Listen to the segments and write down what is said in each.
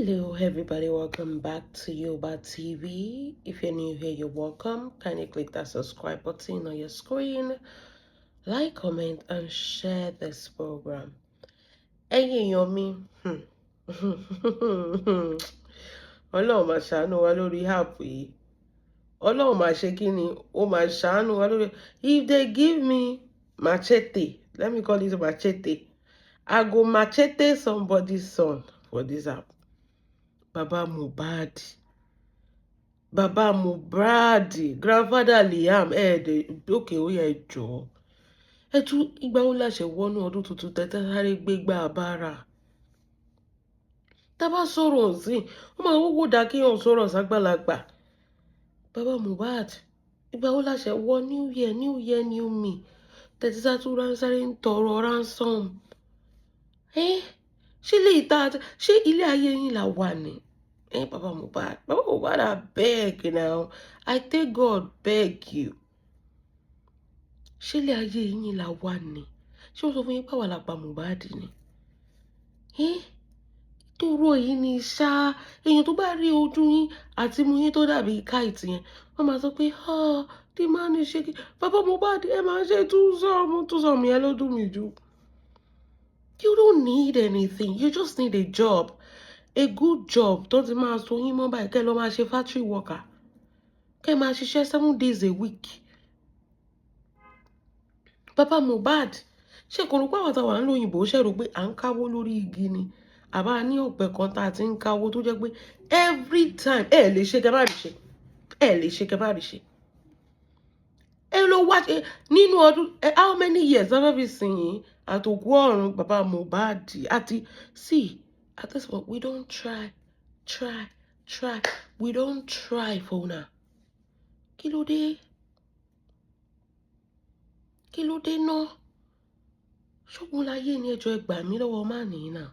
Hello, everybody. Welcome back to Yoba TV. If you're new here, you're welcome. Kindly click that subscribe button on your screen, like, comment, and share this program. Ẹ̀yin èèyàn mi, Ọlọ́run máa ṣàánú wa lórí app yìí. Ọlọ́run máa ṣe kí ni? Ó máa ṣàánú wa lórí. If they give me machete, let me call it machete, I go machete somebody's son for this app. Baba Mohbad, Baba Mohbad, grandfather Liam, ẹ̀ẹ́dẹ̀ òkè ó yẹ jọ̀ọ́. Ẹ tún ìgbà wo láṣẹ wọnú ọdún tuntun tẹ́tẹ́ sáré gbégbá bára? Tá a bá sọ̀rọ̀ sí, ó máa wúwo dá kí èèyàn sọ̀rọ̀ ságbàlagbà. Baba Mohbad, ìgbà wo láṣẹ wọ new year, new year, new me? Tẹ́tí sátúrà ń sáré ń tọrọ ransom. Ẹ́ ṣé ilé ìta, ṣé ilé ayé yín là wà ní? Eh, Baba Mohbad, Baba Mohbad, I beg now. I take God beg you. Ṣé ilé ayé yín là wà ní? Ṣé wọ́n sọ fún yín pé àwa la pa Mohbad ni? Eh, tóró yìí ni ṣá. Èèyàn tó bá rí ojú yín àti imú yín tó dàbí kite yẹn, wọ́n máa sọ pé, "Ah, the man is shaking." Baba Mohbad, ẹ máa ṣe twosome, twosome yẹn ló dùn mí jù. You don't need anything. You just need a job. A good job tó ti máa so yín mọ́ báyìí, kẹ́ lọ máa ṣe factory worker. Kẹ́ máa ṣiṣẹ́ 7 days a week. Baba Mohbad, ṣé kò rò pé àwọn táwa ń lo òyìnbó ṣe rò pé à ń káwó lórí igi ni? Àbá ní ọ̀pẹ kan tá a ti ń káwó tó jẹ́ pé every time ẹ lè ṣe kẹ́ bá rí ṣe. Ẹ lè ṣe kẹ́ bá rí ṣe. Ẹ lọ wá nínú ọdún, how many years ló fẹ́ fi sìn yín àtòkù ọ̀run, Baba Mohbad? Àti see, at this point we don try, try, try, we don try for una. Kí ló dé? Kí ló dé náà? Ṣógun láyé ni? Ẹjọ́ ẹ gbà mí lọ́wọ́ má nìyí náà.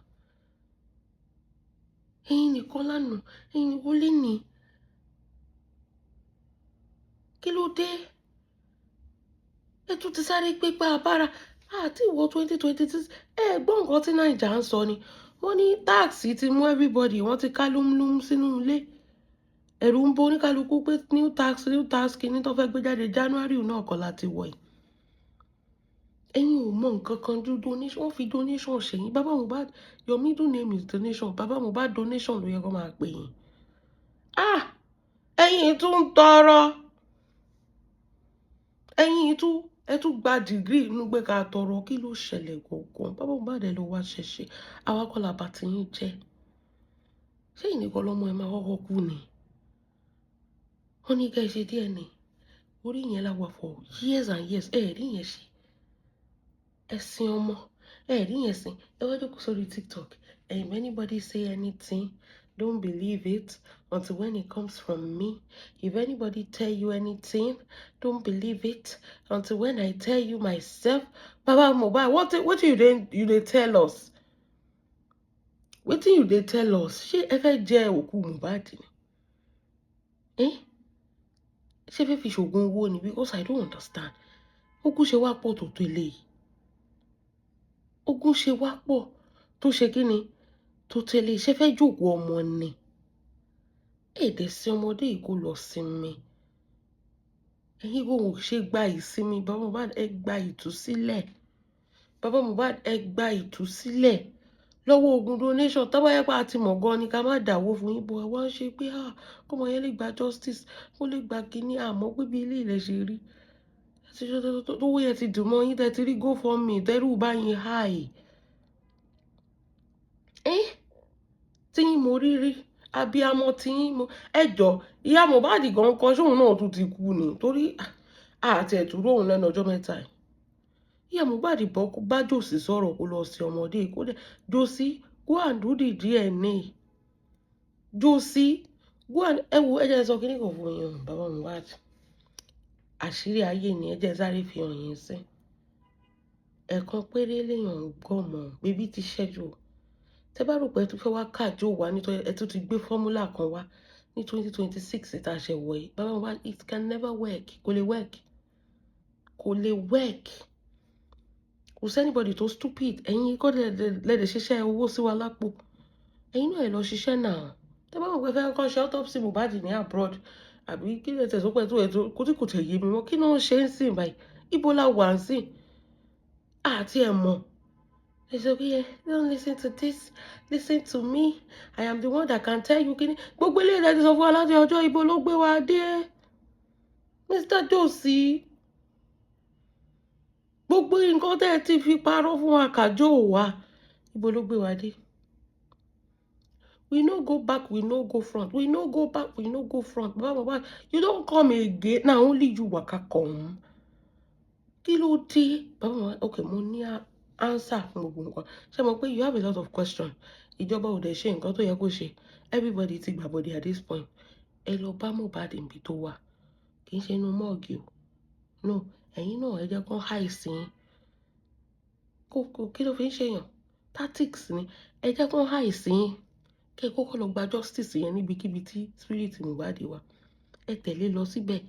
Ẹ̀yin nìkan lánàá, ẹ̀yin nìkan lénìí. Kí ló dé? Ẹ tún ti sáré gbégbá abára àti ìwọ 2026. Ẹ gbọ́ nǹkan tí Naija ń sọ ni. Wọ́n ní tax ti mú everybody, wọ́n ti ká lúmlúm sínú ilé. Ẹ̀rù ń bo oníkálukú pé new tax, new tax kìíní tó fẹ́ gbé jáde January náà kọ́ láti wọ̀ yìí. Ẹ̀yin ò mọ nǹkan kan ju donation. Wọ́n fi donation ṣe yín. Baba Mohbad, your middle name is Donation. Baba Mohbad Donation ló yẹ kó máa pè yín. Ah, ẹ̀yin tún ń tọrọ. Ẹ̀yin tún, ẹ tún gba degree inú pé ká tọrọ. Kí ló ṣẹlẹ̀ gangan? Baba Mohbad, ẹ lọ wá ṣẹ̀ṣẹ̀. Àwa kọ́ la bá ti yín jẹ́. Ṣé ìnìkan lọ́mọ ẹ máa kọ́kọ́ kú ni? Wọ́n ní ká ẹ ṣe DNA. Orí yẹn la wà for years and years. Ẹ rí yẹn ṣe. Ẹ̀sìn ọmọ. Ẹ rí yẹn sìn. Ẹ wá jókòó sórí TikTok. And if anybody say anything, don't believe it until when it comes from me. If anybody tell you anything, don't believe it until when I tell you myself. Baba Mohbad, what you dey tell us? Wetin you dey tell us? Ṣé ẹ fẹ́ jẹ òkú Mohbad ni? Eh? Ṣé ẹ fẹ́ fi ṣògùn owó ni? Because I don't understand. Ogún ṣe wá pọ̀ tó tó eléyìí. Ogún ṣe wá pọ̀ tó ṣe kí ni? Tó tẹ́lẹ̀. Ṣé fẹ́ jòkó ọmọ ni? Èdè sí ọmọdé yìí kó lọ sinmi. Ẹ̀yin kò ṣe gba ìsinmi. Baba Mohbad, ẹ gba ìtúsílẹ̀. Baba Mohbad, ẹ gba ìtúsílẹ̀ lọ́wọ́ ogun donation. Tó bá yẹ pé a ti mọ̀ gan ni ká má dáwó fún yín, bó wá ń ṣe pé ah, kọ́mọ yẹn lè gba justice, kó lè gba kíní, àmọ́ pé bí ilé ilẹ̀ ṣe rí. Tówó yẹn ti dùn mọ́ yín, tẹ́ ti rí GoFundMe, tẹ́rù bá yín high. Eh? Tí yín mo rí rí, abiyamọ tí yín mo. Ẹ jọ, ìyá Mohbad gan kọ́, ṣóun náà tún ti kú ni? Torí àti ẹ̀túrò òun lẹ́nu ọjọ́ mẹ́ta yìí. Ìyá Mohbad bọ́ kó bá Jòsí sọ̀rọ̀, kó lọ sí ọmọdé kó dẹ̀. Jòsí, go and do the DNA. Jòsí, go and, ẹ wo, ẹ jẹ́ sọ kíní kan fún yín, Baba Mohbad. Àṣírí ayé ni ẹ jẹ́ sáré fi hàn yín sí. Ẹ̀ẹ̀kan péré léèyàn ń gọ̀mọ̀, bébí ti ṣẹ́jú o. Tẹ́ bá rò pé ẹ tún fẹ́ wá kàjọ wá nítorí ẹ tún ti gbé formula kan wá ní 2026 tá a ṣe wọ̀ yìí. Baba Mohbad, it can never work. Kò lè work. Kò lè work. Kò sí anybody tó stupid. Ẹ̀yin kọ́ lẹ́dẹ̀ ṣiṣẹ́ owó sí wa lápò. Ẹ̀yin náà, ẹ lọ ṣiṣẹ́ náà. Tẹ́ bá mọ̀ pé fẹ́ kọ́ ṣe autopsy Mohbad ní abroad, àbí kí lè tẹ̀sán pé tó ètò kò tí kò tẹ̀ yé mi mọ́. Kí ló ń ṣe ń sìn báyìí? Ibo la wà ń sìn? Àti ẹ̀ mọ̀. Ẹ sọ pé, "Don't listen to this, listen to me. I am the one that can tell you." Kíní gbogbo eléyìí tẹ́ ti sọ fún wa láti ọjọ́, ibo ló gbé wa dé? Mr. Josie, gbogbo nǹkan tẹ́ ẹ ti fi parọ́ fún wa, kàjọ wa, ibo ló gbé wa dé? We no go back, we no go front. We no go back, we no go front. Baba Mohbad, you don come again. Na only you waka come. Kí ló dé, baba Mohbad? Okay, mo ní answer fún gbogbo nǹkan. Ṣé mo pé you have a lot of questions? Ìjọba ò dẹ̀ ṣe nǹkan tó yẹ kó ṣe. Everybody ti gbàbọ̀dé at this point. Ẹ lọ bá Mohbad níbi tó wà. Kì í ṣe inú morgue o, no. Ẹ̀yin náà, ẹ jẹ́ kó háìsì yín. Kó kí ló fi ń ṣèyàn? Tactics ni. Ẹ jẹ́ kó háìsì yín, kẹ́ ẹ kọ́kọ́ lọ gba justice yẹn níbikíbi tí spirit Mohbad wà. Ẹ tẹ̀lé lọ síbẹ̀,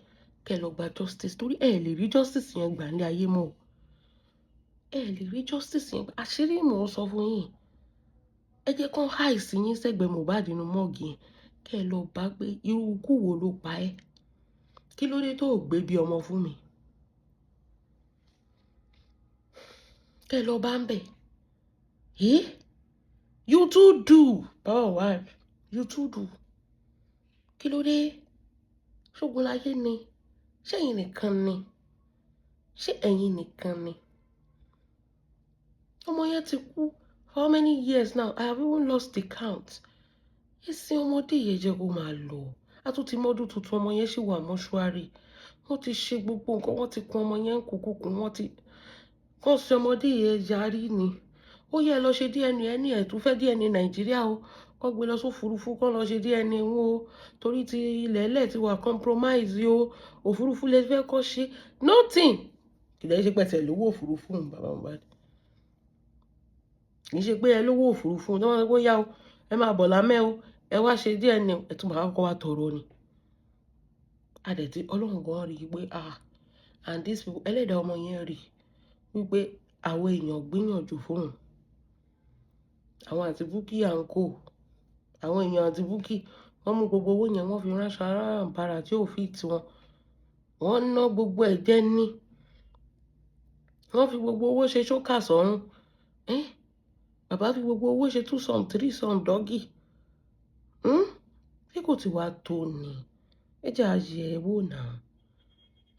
kẹ́ ẹ lọ gba justice, torí ẹ lè rí justice yẹn gbà ní ayé mọ́ o. Ẹ lè rí justice yẹn. Àṣírí mò ń sọ fún yín. Ẹ jẹ́ kó háìsì yín sẹ́gbẹ̀ẹ́ Mohbad nínú morgue yẹn, kẹ́ ẹ lọ bá pé irú ikú wo ló pa ẹ́? Kí ló dé tó o gbé bí ọmọ fún mi? Kẹ́ ẹ lọ bá ń bẹ̀. Eh? You too do, baba Mohbad, you too do. Kí ló dé? Ṣógun láyé ni? Ṣé ẹ̀yin nìkan ni? Ṣé ẹ̀yin nìkan ni? Ọmọ yẹn ti kú for how many years now? I have even lost the count. Ẹ̀sìn ọmọdé yẹn, jẹ́ kó máa lọ. A tún ti mọ́dún tuntun, ọmọ yẹn ṣì wà mọ́ṣúárì. Wọ́n ti ṣe gbogbo nǹkan, wọ́n ti kun ọmọ yẹn kúkúkú, wọ́n ti kàn sí ọmọdé yẹn yarí ni. Ó yẹ lọ ṣe DNA. Ẹni ẹ̀ tún fẹ́ DNA Nàìjíríà o, kọ́ gbé lọ sófurufú, kọ́ lọ ṣe DNA wọn o, torí ti ilẹ̀ ẹlẹ̀ ti wà compromise o. Òfurufú lè fẹ́ kọ́ ṣe nothing. Kì í ṣe pẹ̀tẹ̀ lówó òfurufú, bàbá Mohbad. Kì í ṣe pé ẹ lówó òfurufú tí wọ́n sọ pé yá o, ẹ máa bọ̀ lámẹ́ o, ẹ wá ṣe DNA. Ẹ tún máa kọ́kọ́ wá tọrọ ni. Adẹ̀tí Ọlọ́run gan rí i pé, ah, and these people, ẹlẹ́dàá ọmọ yẹn rí wípé àwọn èèyàn gbìyànjú fóun. Àwọn àti Bukky à ń kó àwọn èèyàn àti Bukky, wọ́n mú gbogbo owó yẹn, wọ́n fi ránṣọ alárànbarà tí ò fi tiwọn. Wọ́n ná gbogbo ẹ̀ jẹ́ ní wọ́n fi gbogbo owó ṣe ṣókà sọ́run. Bàbá fi gbogbo owó ṣe two some three some doggy. Ṣé kò ti wá tó ni? Ẹ jẹ́ àyẹ̀ ẹ̀ wò náà.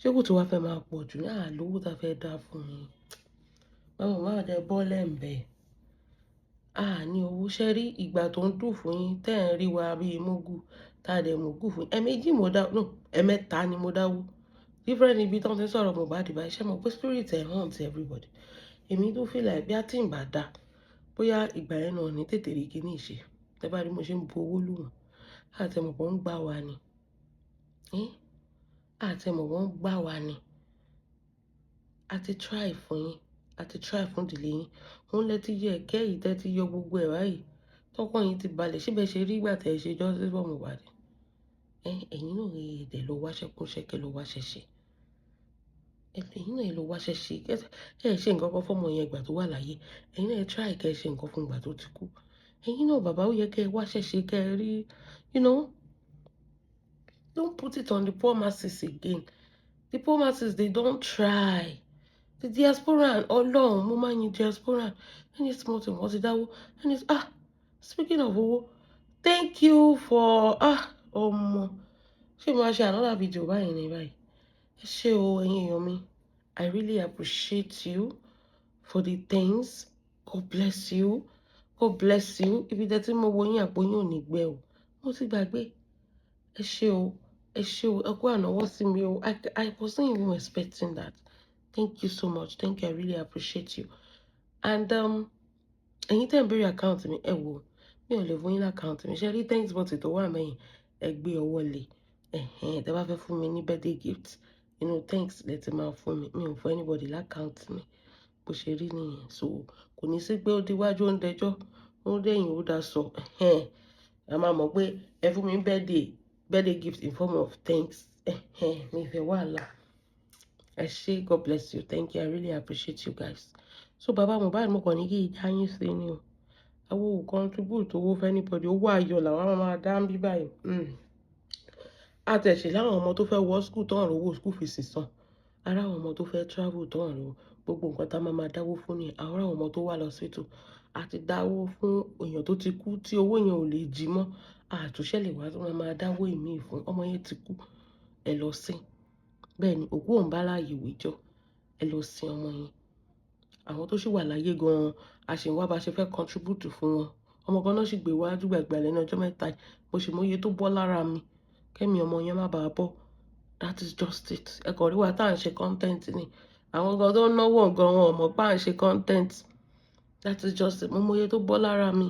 Ṣé kò ti wá fẹ́ máa pọ̀ jù ní àlówó tá a fẹ́ dá fún yín? Báwo máa dẹ bọ́lẹ̀ ń bẹ̀? A ní owó ṣẹ́ rí ìgbà tó ń dùn fún yín, tẹ́ ẹ̀ ń rí wa bíi mugu, tá a dẹ̀ mugu fún yín. Ẹ̀ẹ̀mejì mo dá, no, ẹ̀ẹ̀mẹ́ta ni mo dáwó. Different ibi tí wọ́n ti ń sọ̀rọ̀ Mohbad báyìí. Ṣé mo pé spirit ẹ̀ haunt everybody? Èmi tó feel like bí a tí ń bá dá, bóyá ìgbà yẹn náà ní tètè rí kíní ìṣe. Tẹ́ bá rí mo ṣe ń bu owó lù wọ́n, àti mọ̀ pé wọ́n ń gbá wa ni. Àti mọ̀ wọ́n ń gbá wa ni. A ti try fún yín, a ti try fún ìdílé yín. Òun lẹ ti yọ ẹ̀kẹ́ yìí, tẹ́ ti yọ gbogbo ẹ̀ báyìí. Tọkàn yín ti balẹ̀. Ṣé bẹ́ẹ̀ ṣe rí ìgbà tí ẹ ṣe justice for Mohbad? Ẹ̀yin náà ẹ dẹ̀ lọ wáṣẹ́ kúnṣẹ́, kẹ́ lọ wáṣẹ́ ṣe. Ẹ̀yin náà ẹ lọ wáṣẹ́ ṣe. Ẹ ṣe nǹkan kan fún ọmọ yẹn ìgbà tó wà láyé. Ẹ̀yin náà ẹ try kẹ́ ẹ ṣe nǹkan fún ìgbà tó ti kú. Ẹ̀yin náà, bàbá, ó yẹ kẹ́ ẹ wáṣẹ́ ṣe, kẹ́ ẹ rí. Don't put it on the poor masses again. The poor masses, they don't try. The diaspora, Ọlọ́run, mo máa ń yin diaspora. Any small thing, wọ́n ti dáwó. Any, ah, speaking of owó, thank you for, ah, ọmọ. Ṣé mo máa ṣe another video báyìí ní báyìí? Ẹ ṣé o, ẹ̀yin èèyàn mi. I really appreciate you for the things. God bless you. God bless you. Ibi tẹ́ tí mo wo yín, àpò yín ò ní gbẹ o. Mo ti gbàgbé. Ẹ ṣé o. Ẹ ṣé o. Ẹ kú ànáwọ́ sí mi o. I wasn't even expecting that. Thank you so much. Thank you. I really appreciate you. And ẹ̀yin tẹ́ ń béèrè account mi, ẹ wò, mi ò lè fún yín l'account mi. Ṣé rí thanks button tó wà mẹ́yìn? Ẹ gbé ọwọ́ lé. Ẹ̀hẹ́n, tẹ́ bá fẹ́ fún mi ní birthday gift, inú thanks lẹ ti máa fún mi. Mi ò fún anybody l'account mi. Bó ṣe rí nìyẹn. So kò ní sí pé ó díwájú ó ń dẹjọ́, ó ń dẹ̀yìn ó dá sọ. Ẹ̀hẹ́n, a máa mọ̀ pé ẹ fún mi birthday gift in form of thanks. Ẹ̀hẹ́n, mi fẹ́ wàhálà. Ẹ ṣé, God bless you. Thank you. I really appreciate you guys. So bàbá Mohbad, mo kàn ní kí ìjà yín sí ni o. Àwọn ò contribute owó fún anybody. Owó ayọ̀ làwa máa dá ń bí báyìí. A tẹ̀sí láwọn ọmọ tó fẹ́ wọ school tó ń rówó school fees san. Ara àwọn ọmọ tó fẹ́ travel tó ń rówó. Gbogbo nǹkan tá a máa máa dáwó fún ni. Àwọn ọmọ tó wà lọ hospital. A ti dáwó fún èèyàn tó ti kú tí owó yẹn ò lè jí mọ́. Àtúnṣe lè wá tó máa máa dáwó ìmí fún. Ọmọ yẹn ti kú. Ẹ lọ sin. Bẹ́ẹ̀ ni, òkú ò ń bá láàyè wíjọ́. Ẹ lọ sin ọmọ yẹn. Àwọn tó sì wà láyé gan-an, a sì ń wá bá ṣe fẹ́ contribute fún wọn. Ọmọ kan náà sì gbé wá jùgbàgbà lẹ́nu ọjọ́ mẹ́ta yìí. Mo sì mọ iye tó bọ́ lára mi. Kẹ́mi ọmọ yẹn má bàa bọ́. That is just it. Ẹ kàn rí wa tá à ń ṣe content ni. Àwọn gan tó ń náwó gan wọn ò mọ̀ pé à ń ṣe content. That is just it. Mo mọ iye tó bọ́ lára mi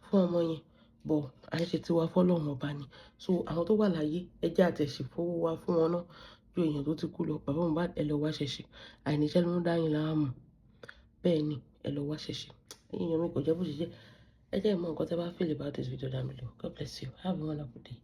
fún ọmọ yẹn. But à ń ṣe tiwa fọ́lọ́run ọba ni. So àwọn tó wà láyé, ẹ jẹ́ àtẹ̀sí fowó wa fún wọn náà ju èèyàn tó ti kú lọ. Bàbá Mohbad, ẹ lọ wá ṣẹ̀ṣẹ̀. Àìníṣẹ́ ló ń dá yín láàmú. Bẹ́ẹ̀ ni, ẹ lọ wá ṣẹ̀ṣẹ̀. Ẹ̀yin èèyàn mi, kò jẹ́ bó ṣe jẹ́. Ẹ jẹ́ n mọ̀ nǹkan tí ẹ bá feel about this video down below. God bless you. Have a wonderful day.